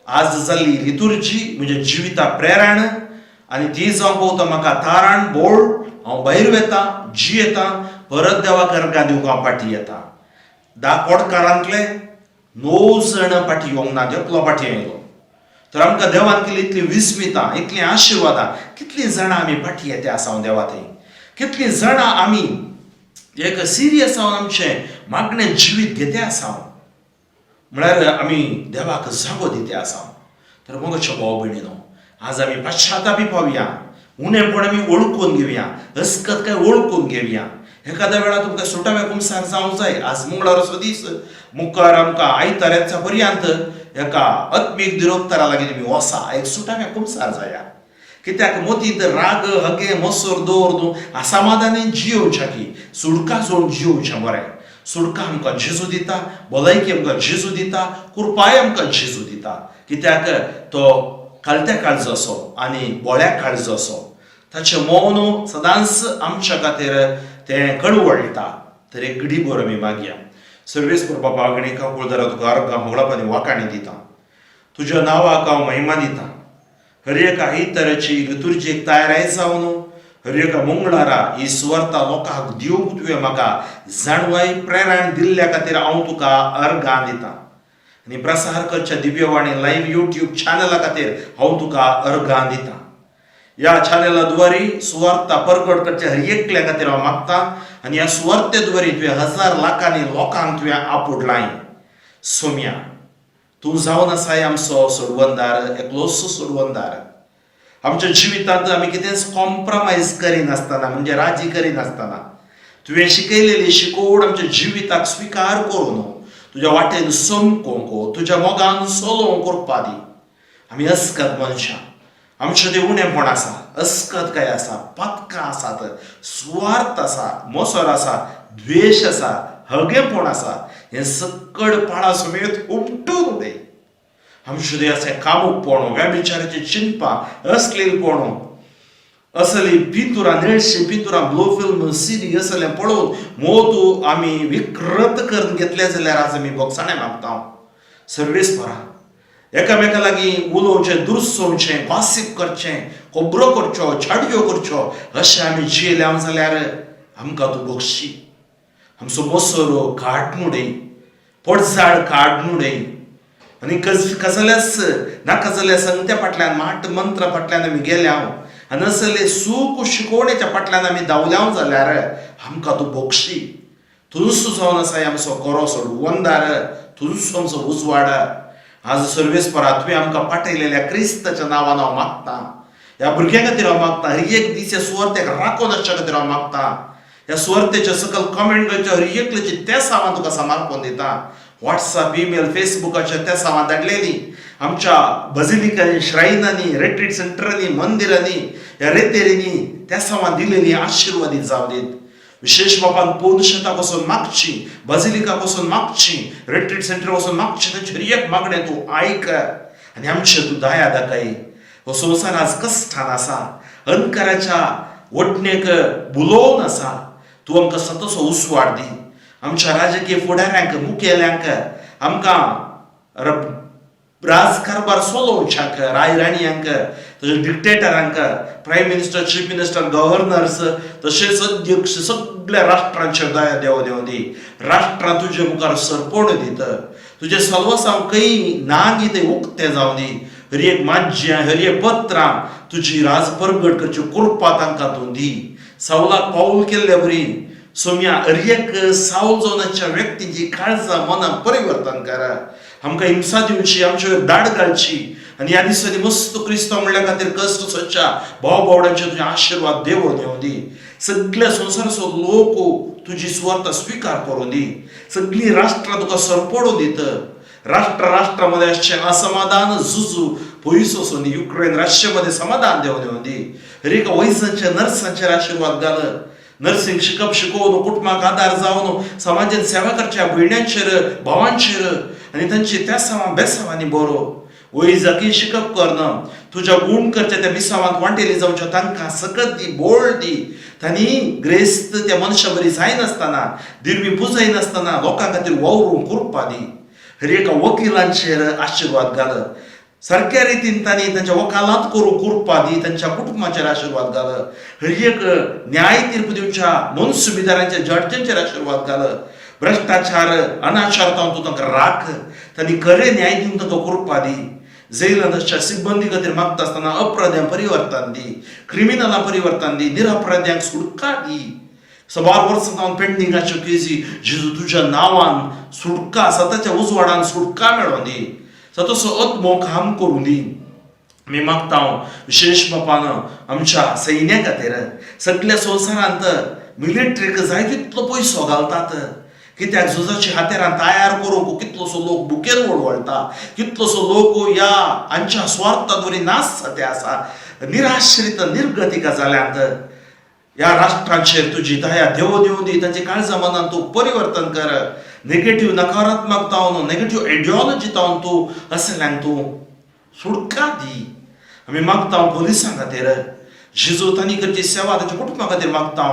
Speaker 2: आज जाल्ली लितुर्जी म्हज्या जिविता प्रेरण आनी ती जावंक पावता म्हाका तारण बोळ. हांव भायर वेता, जियेता, परत देवाक अर्गां दिवंक हांव फाटीं येता. 10 कोटकारांतले 9 जाण फाटीं येवंक ना, एकलो फाटीं आयलो. तर आमकां देवान केली इतली विस्मितां, इतलीं आशिर्वादां, कितलीं जाणां आमी फाटीं येते आसा देवा थंय, कितलीं जाणां आमी एक सिरियस जावन आमचें मागणें जिवीत घेते आसा, म्हळ्यार आमी देवाक जागो दिते आसा. तर मोगाच्यो भाव भयणीनो, आज आमी पश्चातापी पावया, उणेपण आमी वळखून घेवया, अस्कत काय वळखून घेवया. एखाद्या वेळा तुमकां सुटाव्या कुमसार जावंक जाय. आज मंगळाराचो दीस, मुखार आमकां आयताराच्या पर्यंत एका आत्मीक दिरोक्तरा लागीं तुमी वसा, एक सुटाव्या कुमसार जाया. कित्याक मोतींत राग हगे मोसर दवर असमाधानी जियोवच्या की सुडका जोड जियोवचें बरें. सुडका आमकां जेजू दिता, भलायकी आमकां जेजू दिता, कृपाय आमकां जेजू दिता. कित्याक तो कालत्या काळजो असो आनी बोळ्या काळजो असो, ताचें मौन सदांच आमच्या खातीर तें कळवळटा. तर एक घडी बरो आमी मागया. सर्वेस बापा, गणिका कुळदारा, तुका अर्गां होगळाप आनी वाकाणी दिता, तुज्या नांवाक हांव महिमा दिता. हर एका आयताराची लितुर्जेक तयाराय जावन हर एका मंगळारा ही सुवार्ता लोकांक दिवंक तुवें म्हाका जाणवाय प्रेरण दिल्ल्या खातीर हांव तुका अर्गां दिता. आनी प्रसार करच्या दिव्यवाणी लायव्ह युट्यूब चॅनला खातीर हांव तुका अर्गां दिता. ह्या चॅनला द्वारे सुवार्ता परगट करच्या हर एकल्या खातीर हांव मागता आनी ह्या सुवार्ते द्वारे तुवें हजार लाखांनी लोकांक तुवें आपुडलाय. सोम्या, तूं जावन आसाय आमचो सोडवंदार, एकलोच सोडवंदार. आमच्या जिवितांत आमी कितेंच कॉम्प्रमायज करिनासतना, म्हणजे राजी करिनासतना, तुवें शिकयलेली शिकवण आमच्या जिविताक स्विकार करून तुज्या वाटेन समकोंक, तुज्या मोगान चलोवंक करपा दी. आमी अस्कत मनशां, आमचे ते उणेपण आसा, अस्कत काय आसा, पातकां आसात, सुवार्थ आसा, मोसर आसा, द्वेश आसा, हगेपण आसा, हें सकड पाळा समेत उमटून उडय. आमचे ते अशें कामूकपण, व्याभिचाराचें चिंतपां, असलीलपण, असली पिंतुरां, निळशी पिंतुरां, ब्लू फिल्म सिरी असलें पळोवन मोतू आमी विकृत करून घेतले जाल्यार आज आमी बोगसाणें मागता. सर्वेस परा, एकामेका लागीं उलोवचें, दुरसोवचें, गॉसीप करचें, खबरो करच्यो, छाडयो करच्यो, अशें आमी जियेले जाल्यार आमकां तूं बक्षी. आमचो मोसरो काडून उडय, पोटझाड काडून उडय आनी कसल्याच नाका जाल्ल्या संगत्या फाटल्यान, माट मंत्रा फाटल्यान आमी गेल्या आनी असले सूख शिकोवणेच्या फाटल्यान आमी धांवल्या जाल्यार आमकां तूं भोगशी. तुजो जावन आसा आमचो कोरो सोडवंदार, तुजो आमचो उजवाड. आज सर्वेस्परा तुवें आमकां पाठयलेल्या क्रिस्ताच्या नांवान हांव मागतां. ह्या भुरग्यां खातीर हांव मागतां. हर एक दीस ह्या सुवार्तेक राखून आसच्या खातीर हांव मागतां. ह्या सुवार्तेच्या सकयल कमेंट करच्या हर एकल्याची तेसांवां तुका समर्पण दिता. व्हॉट्सअप, ईमेल, फेसबुकाच्या तेसांवां धाडलेली आमच्या बजिलिकांनी, श्रायनांनी, रिट्रीट सेंटरांनी, मंदिरांनी, ह्या रेतेरींनी तेसांवां दिलेली आशिर्वादीत जावं दीत. विशेश बापान पोनशेता पसून मागची, बजिलिका पसून मागची, रिट्रीट सेंटर पसून मागची, तांची हर एक मागणें तूं आयक आनी आमचेर तूं दया दाखय. हो संवसार आज कश्टान आसा, अंधकाराच्या वटणेक बुलोवन आसा. तूं आमकां सतसो उजवाड दी. आमच्या राजकीय फुडाऱ्यांक, मुखेल्यांक, आमकां राजकारभार चलोवच्यांक, राय राणयांक, तशेंच डिक्टेटरांक, prime minister, chief minister, governors, तशेंच अध्यक्ष, सगळ्या राष्ट्रांचेर दया देव देव दी. राष्ट्रां तुजे मुखार सरपण दित. तुजें सलवसांव खंय नागी थंय उक्तें जावं दी. हर एक माज्यां, हर एक पत्रां तुजी राज परगट करची कृपा तांकां तूं दी. सावलाक पावल केल्ले बरी सोम्या हर एक सावल जावन व्यक्तींची काळजां मनां परिवर्तन करा. आमकां हिंसा दिवची, आमचेर दाड घालची आनी ह्या दिसांनी मस्त क्रिस्तांव म्हणल्या खातीर कश्ट सोदच्या भाव भावडांचे तुजे आशिर्वाद देवोन येवं दी. सगल्या संवसाराचो लोक तुजी सुवार्ता स्विकार करूं दी. सगळीं राष्ट्रां तुका सरपडून दित. राष्ट्र राष्ट्रामध्ये आसचें असमाधान, झुजू पयस वचून दी. युक्रेन रशियामध्ये समाधान देवन येवं दी. हर एका वैजांच्या, नर्सांचेर आशिर्वाद घाल. नर्सिंग शिकप शिकोवन कुटुंबाक आदार जावन समाजान सेवा करच्या भयण्यांचेर, भावांचेर आनी तांची तेसांवां बेसांवांनी बरो वैजाकी शिकप करणं तुज्या गूण करच्या त्या मिसावांत वांटेली जावच्या तांकां सकत दी, बोळ दी. तांणी ग्रेस्त त्या मनशा बरी जायनासतना, दिरवी पुजायनासतना लोकां खातीर वावरूंक कृपा दी. हर एका वकिलांचेर आशिर्वाद घाल. सारक्या रितीन तांणी तांच्या वकालात करूंक कृपा दी. तांच्या कुटुंबाचेर आशिर्वाद घाल. हर एक न्याय तीर्प दिवच्या मनसुबेदारांच्या, जजांचेर आशिर्वाद घाल. भ्रश्टाचार, अनाचार तावन तूं तांकां राख. तांणी खरें न्याय दिवंक तांकां कृपा दी. जैलांत आसच्या सिब्बंदी खातीर मागता आसतना अपराध्यांक परिवर्तन दी, क्रिमिनलां परिवर्तन दी, निरपराध्यांक सुटका दी. सबार वर्सां जावन पेंडींग आसच्यो केजी जेजू तुज्या नांवान सुटका, सताच्या उजवाडान सुटका मेळोन दी. सतसो आत्मो काम करूं दी. आमी मागता विशेश बापान आमच्या सैन्या खातीर. सगल्या संवसारांत मिलिटरीक जाय तितलो पयसो घालतात, कित्याक झुजाची हातेरां तयार करूंक कितलोसो लोक भुकेन वळवळटा, कितलोसो लोक ह्या हांच्या स्वार्थाद्वारे नाश जाते आसा, निराश्रित निर्गतिका जाल्यात. ह्या राष्ट्रांचेर तुजी दया देव दिवं दी. तांचे काळजा मनान तूं परिवर्तन कर. नेगेटीव नकारात्मक तावन, नेगेटीव आयडियोलॉजी तावन तूं असल्यांक तूं सुटका दी. आमी मागता पोलिसां खातीर. जेजू, तांणी करची सेवा, तांच्या कुटुंबा खातीर मागता.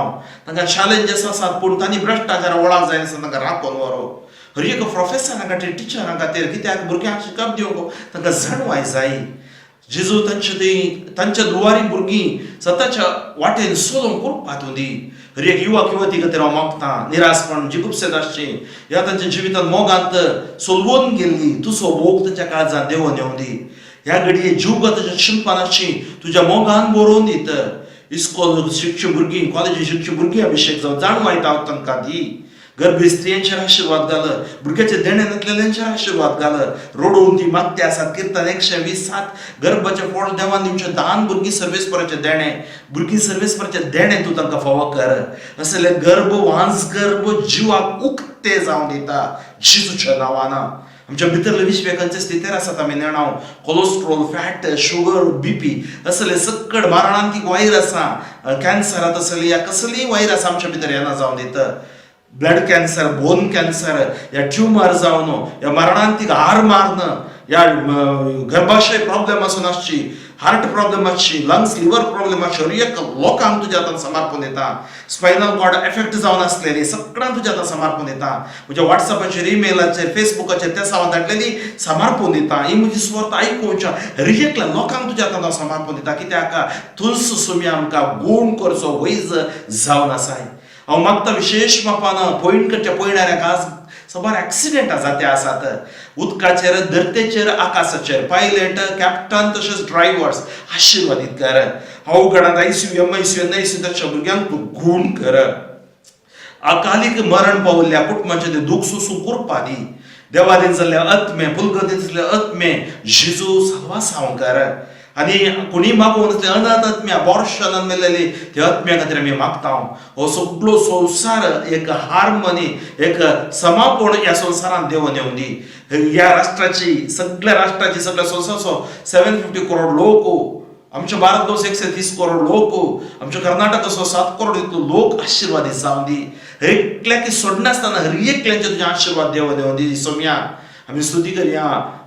Speaker 2: तांकां चॅलेंजीस आसात, पूण तांणी भ्रश्टाचार वळख जायनासतना तांकां राखून व्हरो. हर एक प्रोफेसरां खातीर, टिचरां खातीर, कित्याक भुरग्यांक शिकप दिवंक तांकां जाणवाय जाय. जेजू, तांचे थंय तांच्या दुवारी भुरगीं सताच्या वाटेन चलोवंक कृपा तूं दी. हर एक युवक युवती खातीर हांव मागता. निरासपण, जिगुप्सेत आसची ह्या तांच्या जिवितांत मोगांत सोलवून गेल्ली तुजो मोग तांच्या काळजांत देवोन येवं दी. ह्या घडये जीवगताच्या शिंपान आसची तुज्या मोगान बरोवन दित. इस्कोल शिकची भुरगीं, कॉलेजी शिकची भुरगीं अभिशेक जावं, जाणवाय तांकां दी. गर्भी स्त्रियांचेर आशिर्वाद घाल. भुरग्याचे देणे नासलेल्यांचेर आशिर्वाद घाल. रोडून ती मागते आसात. किर्तन 120:7, गर्भाचे फळ देवान दिवचें दान, भुरगीं सर्वेस्पराचें देणें. भुरगीं सर्वेस्पराचें देणें तूं तांकां फावो कर. असले गर्भ, वांस गर्भ जिवाक उक्ते जावन दिता जेजूच्या नांवान. आमच्या भितरले विश्वेकांचे स्थितीर आसात आमी नेणाव. कोलेस्ट्रॉल, फॅट, शुगर, बीपी असले सक्कड मारणांतीक वायरसां, कॅन्सरात असली या कसलीय वायरस आमच्या भितर येना जावन दित. ब्लड कॅन्सर, बोन कॅन्सर या ट्युमर जावन या मरणांतीक हार माਰਨ या गर्भाशय प्रॉब्लेम आसून आसची, हार्ट प्रॉब्लेम आसची, लंग्स, लिव्हर प्रॉब्लेम आसची, हर एक लोकांक तुज्या हातान समर्पण दिता. स्पायनल कॉर्ड एफेक्ट जावन आसलेली सगळ्यांक तुज्या हातान समर्पण दिता. म्हज्या व्हॉट्सॅपाचेर, ईमेलाचेर, फेसबुकाचेर त्या सावान धाडलेली समर्पण दिता. ही म्हजी सुवार्थ आयकुच्या हर एकल्या लोकांक तुज्या हातान हांव समर्पण दिता, कित्याक तुज सुमी आमकां गूण करचो वैज जावन आसाय. हांव मागता विशेश मापान पयणकरच्या पयणाऱ्यांक आज साबार एक्सिडेंटां जाते आसात. उदकाचेर, धरतेचेर, आकाशाचेर पायलट, कॅप्टन तशेंच ड्रायव्हर्स आशिर्वादीत कर. अवघडांत ICU, MICU, NICU ताच्या भुरग्यांक तूं गूण कर. अकालीक मरण पावल्ल्या कुटुंबाचें तें दूख सोसूंक कुरपा दी. देवादीन जाल्ले आत्मे, पुलगतीन जाल्ले आत्मे जेजू साल्वासांव कर. आनी कोणी मागून नासले अनाथ आत्म्या, अबॉर्शनान मेल्लेली त्या आत्म्या खातीर आमी मागता. हो सगळो संवसार एक हार्मनी, एक समापण ह्या संवसारांत देंवन येवं दी. ह्या राष्ट्राची, सगळ्या राष्ट्राची, सगळ्या संवसाराचो 750 करोड लोक, आमच्या भारत देश 130 करोड लोक, आमच्या कर्नाटकाचो 7 करोड इतलो लोक आशिर्वादीत जावं दी. एकल्याक सोडनासतना हर एकल्याचे तुजे आशिर्वाद देव देव दी. सोम्या आमी स्तुती करया.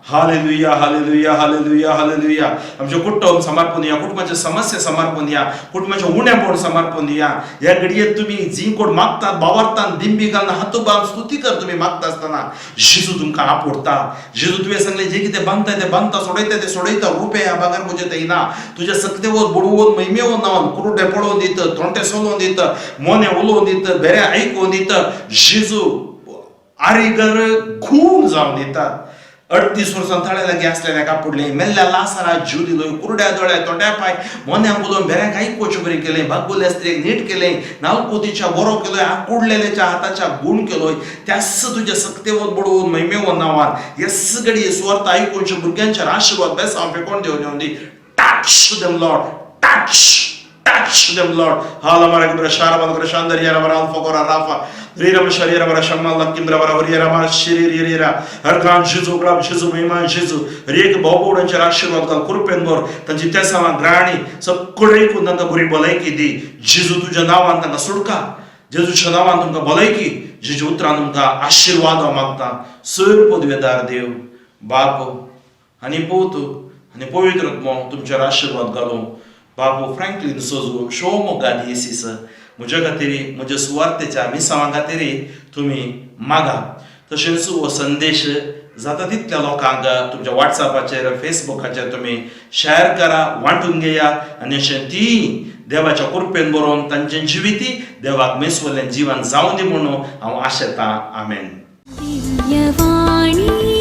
Speaker 2: Hallelujah, hallelujah, hallelujah, hallelujah. आमचे कुटुंब समर्पण दिया, कुटुंबाचे समस्या समर्पण दिया, कुटुंबाचे उणेपण समर्पण दिया. ह्या घडयेक तुमी जी कोण मागतात, बावरतात, दिंबी घालून हात बांद स्तुती कर. तुमी मागता आसतना जेजू तुमकां आपोडटा. जेजू तुवें सांगलें, जे कितें बांदता ते बांदता, सोडयता ते सोडयता. रुपे ह्या बागार म्हजे येना. तुज्या सक्तेवर बुडवून महिमेवन नांवान कुरुटे पळोवन दित, तोंटे सोलोवन दित, मोने उलोवन दित, बेरे आयकून दित. जेजू आरिगर खून जावन दिता. 38 वर्सां तळे लागीं आसलेल्या कापुडलें, मेल्ल्या लासारा जीव दिलो, कुरड्या दोळ्या, तोंड्या पांय, मोन्यांक उलोवन बेऱ्यांक आयकुचे बरें केलें, बागुल्या स्त्रियेक नीट केलें, नालकुतीच्या बरो केलोय, आकुडलेल्याच्या हाताच्या गूण केलोय. त्याच तुज्या सक्तेवर बडोवन महिमेवन नांवान येस घडये सुवार्थ आयकुच्या भुरग्यांच्या आशिर्वाद बेसांव फेकोन देवन येवन दी. Touch them, Lord, touch, touch them, Lord. Halamara kibra sharabal kra shandar yara bara alfa kora rafa रीरम शरीर बर शम्मा लक्किम रबर हरियर मा शिरी रिरा हरकान शिजू ग्राम शिजू महिमान शिजू. हर एक भावभोवडांचेर आशिर्वाद घाल, कृपेन भर. तांची तेसावां ग्राणी सगळें ऐकून तांकां बरी भलायकी दी. जेजू तुज्या नांवान तांकां सुटका, जेजूच्या नांवान तुमकां भलायकी, जेजू उतरान तुमकां आशिर्वाद हांव मागता. सर पदवेदार देव बाप आनी पूत आनी पवित्र आत्मो तुमचेर आशिर्वाद घालूं. बाबू फ्रँकलीन सोजू शिवमोग्गा दियसीस म्हज्या खातीर, म्हज्या सुवार्तेच्या मिसांवा खातीर तुमी मागा. तशेंच हो संदेश जाता तितल्या लोकांक तुमच्या वॉट्सॅपाचेर, फेसबुकाचेर तुमी शेअर करा, वांटून घेया आनी अशें ती देवाच्या कृपेन बरोवन तांचें जिविती देवाक मेसवल्लें जिवन जावं दी म्हणून हांव आशेतां. आमेन.
Speaker 1: दिव्यवाणी.